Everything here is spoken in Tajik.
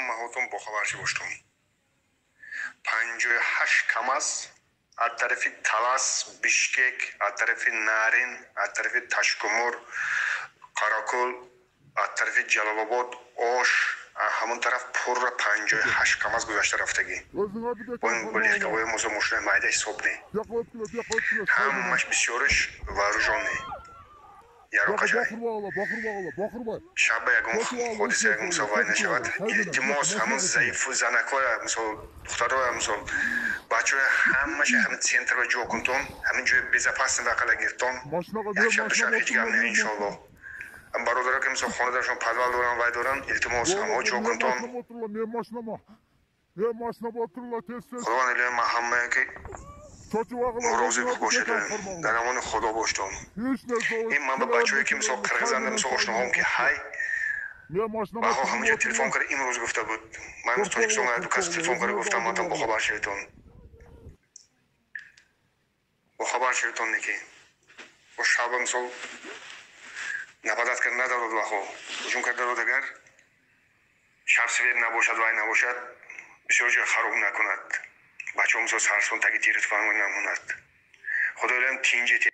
Ҳамаҳотон бохабар шибоштон. 58 КамАЗ аз тарафи Талас, Бишкек, аз тарафи Нарин, аз тарафи Ташкумур, Қаракул, аз тарафи Ҷалолобод, Ош, ҳамон тараф пурра 58 КамАЗ гузашта рафтагӣ. Бо ин легковой мозо мошинаи майда ҳисоб не. Ҳамаш бисёриш вооружённый. Яроқашай. Шаба ягон ҳодиса, ягон мисол вай нашавад. Илтимос, ҳамон заифу занакоя, мисол духтароя, мисол бачаҳоя, ҳамаша ҳамин центрро ҷо кунтон, ҳамин ҷои безопасный вақала гиртон. Як шаб, ду шаб ҳеҷ гап не, иншоаллоҳ. Бародаро, ки мисол хонадашон подвал доран, вай доран, илтимос, ҳамаҳо ҷо кунтон. Худованд илоҳи ман ҳамае ки розӣ бошед, дар амони Худо боштон. Ин ман ба бачаҳое, ки мисол қирғизанда, мисол ошноҳом, ки ҳай баҳо ҳамаҷо телефон карда имрӯз гуфта буд. Ман имрӯз Тоҷикистон ду кас телефон карда гуфтам, мантон бохабар шаведтон, бохабар шаведтон. Неки бо шаба мисол нападать карда надарод, вахо ҳуҷум карда дарод, агар шаб свет набошад, вай набошад, бисёр ҷой хароб накунад. Бачаҳо мисол сарсон таги тири туфанг намонад. Худоям тинҷете.